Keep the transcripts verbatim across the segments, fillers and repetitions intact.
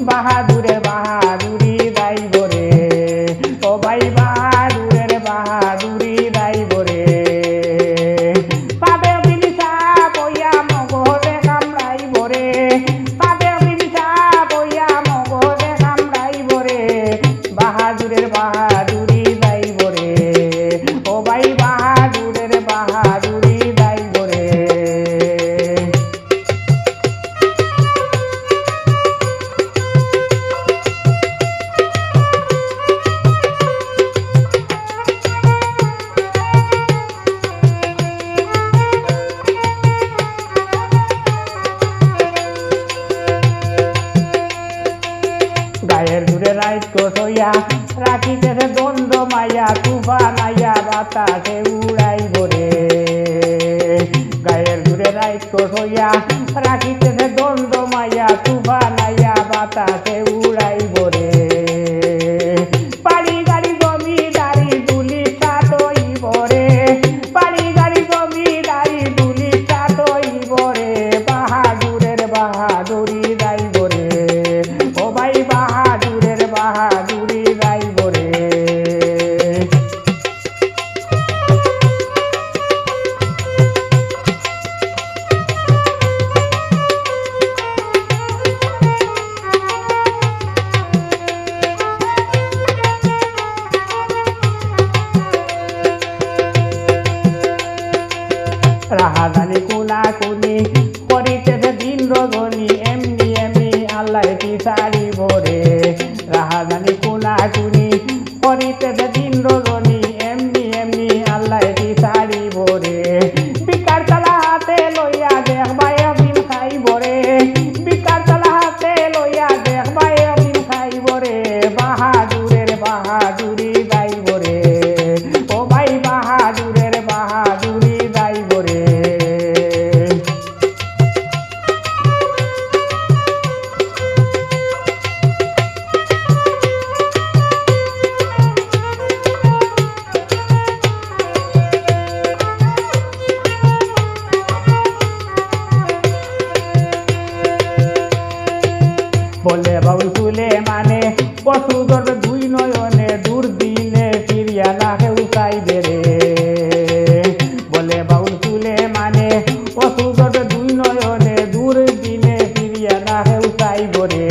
বাহাদুরের বাহাদুরি যাইব রে, ও ভাই বাহাদুরের বাহাদুরি যাইব রে। পাবে দিন সাপ হইয়া মগরে কামড়াইব রে, পাবে দিন সাপ হইয়া মগরে কামড়াইব রে। বাহাদুরের বাহাদুরি যাইব রে, ও ভাই বাহাদুরের বাহাদুরি যাইব রে। গায়ের জোরে রাইত কষইয়া রাখিতেছে দণ্ড মায়া, তুফান আইয়া বাতাসে উড়াইব রে। গায়ের জোরে রাইত কষইয়া রাখিতেছে দণ্ড মায়া, তুফান আইয়া বাতাসে উড়াইব রে। বাড়ি গাড়ি জমিদারি ধুলিস্যাৎ অইব রে, বাড়ি গাড়ি জমিদারি ধুলিস্যাৎ অইব রে। বাহাদুরের বাহাদুরি যাইব রে, ও ভাই বাহাদুরের বাহাদুরি যাইব রে। রাহাজানি কুনাকুনি করিতেছে দিন রজনী, এমনি এমনি আল্লায় কি ছাড়িব রে। রাহাজানি কুনাকুনি করিতেছে দিন রজনী, এমনি এমনি আল্লায় কি ছাড়িব রে। ভিক্ষার থালা হাতে লইয়া দেখবা একদিন খাইব রে, ভিক্ষার থালা হাতে লইয়া দেখবা একদিন খাইব রে। বাহাদুরের বাহাদুরি যাইব রে, ও ভাই বাহাদুরের বাহাদুরি যাইব রে। বলে বাউল সুলেমানে, অসুর গর্ভে দুই নয়নে, দুর্দিনে ফিরিয়া না কেউ চাইবে রে। বলে বাউল সুলেমানে, অসুর গর্ভে দুই নয়নে, দুর্দিনে ফিরিয়া না কেউ চাইব রে।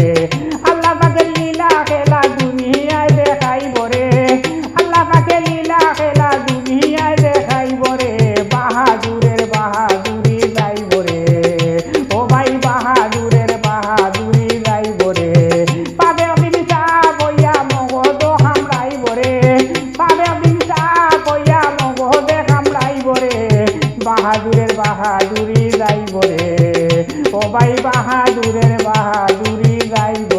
আল্লাহ পাকের লীলা খেলা দুনিয়ায় দেখাইব রে, আল্লাহ পাকের লীলা খেলা দুনিয়ায় দেখাইব রে। বাহাদুরের বাহাদুরি যাইব রে, ও ভাই বাহাদুরের বাহাদুরি যাইব রে। পাবে দিন সাপ হইয়া মগজ কামড়াইব রে, পাবে দিন সাপ হইয়া মগজ কামড়াইব রে। বাহাদুরের বাহাদুরি যাইব রে, ও ভাই বাহাদুরের বাহাদুরি যাইব।